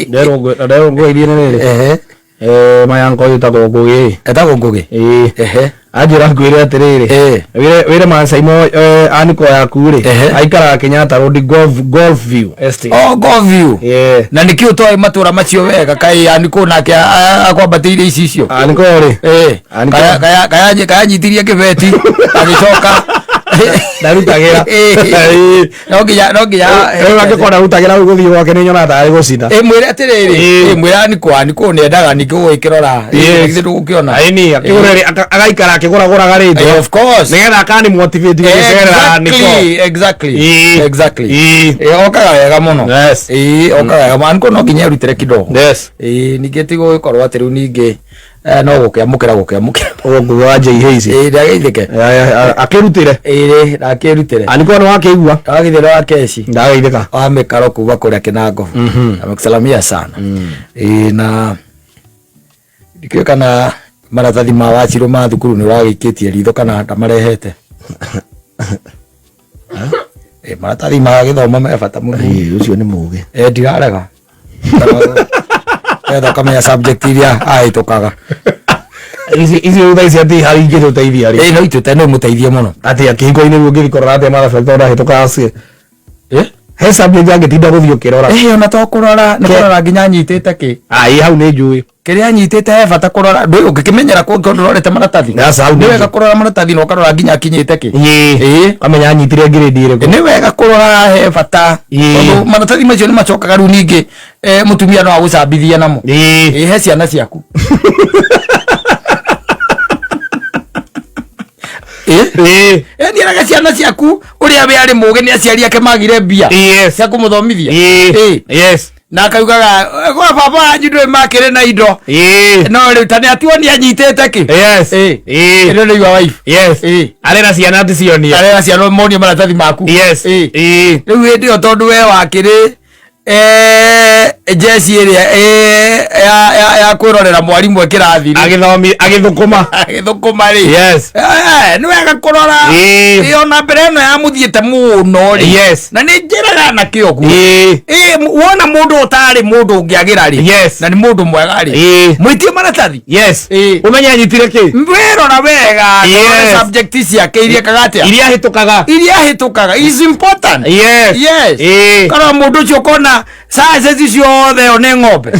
Nderwo ngũgeithie nĩ rĩrĩ. Ehe. Eh, mayanko ĩtagwo Ngũgĩ. Etagwo Ngũgĩ. Ĩĩ. Ehe. Anjĩra ngwĩre atĩrĩrĩ. Eh. Wĩre wĩre Mancaimo eh, aniko yaku rĩ. Ehe. Aikaraga Kenyatta Road Golf View Estate. Oh, Golf View. Yeah. Na nĩkĩ ũtoĩ matũra macio wega kaĩ aniko nake akwambatĩire ici icio. Aniko rĩ. Eh. Aniko. Kaya kaya kaya kayanyitirie kĩbeti agĩcoka. Ndarutagĩra. Eh. No nginya Rĩu angĩkorwo ndarutagĩra rĩu gũthiĩ gwake nĩ nyonaga tarĩ gũcina. Ĩ mwĩre atĩrĩrĩ, Ĩĩ. ĩ mwĩre aniko aniko nĩendaga ningĩ gũgĩkĩrora. Yes. Githĩ ndũgũkĩona. Aini akĩgũra rĩ agaikara akĩgũragũraga rĩngĩ. Eh, of course. Nĩgetha akani motivate gũgĩcerera aniko. Exactly, exactly. Ĩĩ. Exactly. Ĩĩ. Ĩ okaga wega mũno. Yes. Ĩĩ okaga wega. Aniko no nginya erutĩre kidogo. Yes. Ĩĩ ningĩ ti gũgĩkorwo atĩ rĩu ningĩ no gũkĩamũkĩra gũkĩamũkĩra. Ũguo Ngũgĩ wa J Hayes. Ĩĩ ndageithĩke. Akĩrutĩre. Ĩĩ na akĩrutĩre. Aniko nĩ wakĩigua. Wagithĩra wa keshi. Ndageithĩka. Wa mĩkaro kuma kũrĩa Kĩnango. Amekusalamia sana. Ĩĩ na ndikĩũĩ kana maratathi ma wacirũ ma thukuru nĩ ũragĩikĩtie ritho kana ndamarehete. Ĩ maratathi ma gĩthomo me bata mũno. Ĩĩ ũcio nĩ mũgĩ. Ĩ ndirarega. Getha ũkamenya subject iria ahĩtũkaga. Ici ici rĩu thaa ici atĩ harĩ ingĩtũteithia rĩ. Ĩ no itũte no imũteithie mũno. Atĩ kĩhiko-inĩ rĩu ũngĩthiĩ kũrora atĩa mathabu tondũ ndahĩtũkaga cie. Ĩ? He subject angĩtinda gũthiĩ ũkĩrora. Ĩ ona to kũrora nĩ Ke- kũrora nginya anyitĩte kĩ. Ai hau nĩ njũĩ. Kĩrĩa anyitĩte he bata kũrora ndũĩ ũngĩkĩmenyera kũngĩ ndũrorete maratathi. Yes, hau Nĩ nĩ wega kũrora maratathi na ũkarora nginya akinyĩte kĩ. Ĩĩ. Ĩĩ. Kamenya anyitire grade ĩrĩkũ. Nĩ wega kũrora he bata. Ĩĩ. Tondũ maratathi macio nĩ macokaga rĩu ningĩ mũtumia no agũcambithie namo. Ĩĩ. Ĩ he ciana ciaku. Ĩ? Ĩĩ. Ĩ thiĩraga ciana ciaku ũrĩa we arĩ mũgĩ nĩ aciari ake magire mbia Yes. cia kũmũthomithia. Ĩĩ. Ĩ. Yes. Na akaugaga kwa baba wanyu ndũĩ makĩrĩ na indo. Ĩĩ. No rĩu ta nĩ atuo nĩ anyitĩte kĩ. Yes. Ĩ. Ĩĩ. Ĩno nĩ your wife. Yes. Ĩ. Arera ciana aticionie. Arera ciana monie maratathi maku. Yes. Ĩ. Ĩĩ. Rĩu hĩndĩ ĩyo tondũ we wakĩrĩ jeci ĩrĩa ya kwĩrorera mwarimũ e kĩrathi rĩ. Agĩthomi agĩthũkũma. Agĩthũkũma rĩ. Yes. Nĩ wega kũrora. Ĩĩ. Ĩ ona mbere ĩno yamũthiĩte mũno rĩ. Yes. Na nĩ njĩraga anake ũguo. Ĩĩ. Ĩ wona mũndũ ũtarĩ mũndũ ũngĩagĩra rĩ. Yes. Na nĩ mũndũ mwega rĩ. Ĩĩ. Mwĩtie maratathi. Yes. Ĩĩ. Ũmenye anyitire kĩ? Wĩrora wega. Yes. Yes. Subject ciake iria ekaga atĩa. Iria ahĩtũkaga. Iria ahĩtũkaga is important. Yes. Yes. Ĩĩ. Kana mũndũ ũcio ũkona sciences ciothe ĩyo nĩ ng'ombe.